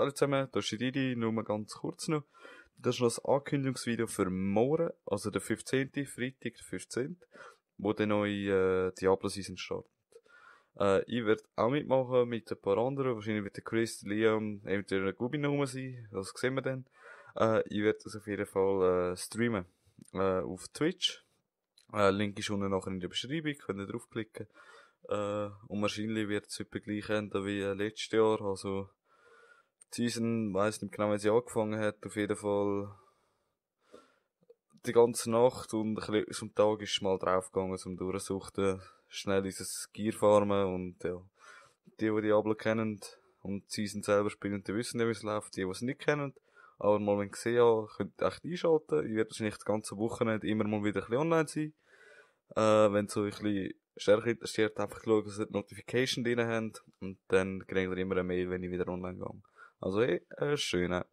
alle zusammen, da ist Didi, nur mal ganz kurz noch. Das ist noch das Ankündigungsvideo für morgen, also der 15., Freitag, der 15., wo der neue Diablo-Season startet. Ich werde auch mitmachen mit ein paar anderen, wahrscheinlich wird der Chris, Liam, eventuell ein Gubi noch sein, das sehen wir dann. Ich werde das auf jeden Fall streamen auf Twitch. Link ist unten nachher in der Beschreibung, könnt ihr draufklicken. Und wahrscheinlich wird es etwa gleich enden wie letztes Jahr, also die Season, weiss nicht genau, wann sie angefangen hat, auf jeden Fall die ganze Nacht und ein bisschen zum Tag ist mal draufgegangen zum Durchsuchten, schnell dieses Gear farmen und ja, die Diablo kennen und die Season selber spielen, die wissen ja, wie es läuft, die es nicht kennen, aber mal wenn ihr gesehen habt, könnt ihr echt einschalten, ich werde wahrscheinlich das ganze Wochenende immer mal wieder ein bisschen online sein, wenn es euch ein bisschen stärker interessiert, einfach schauen, dass ihr die Notification drin habt und dann kriegt ihr immer eine Mail, wenn ich wieder online gehe. Also hey, schön.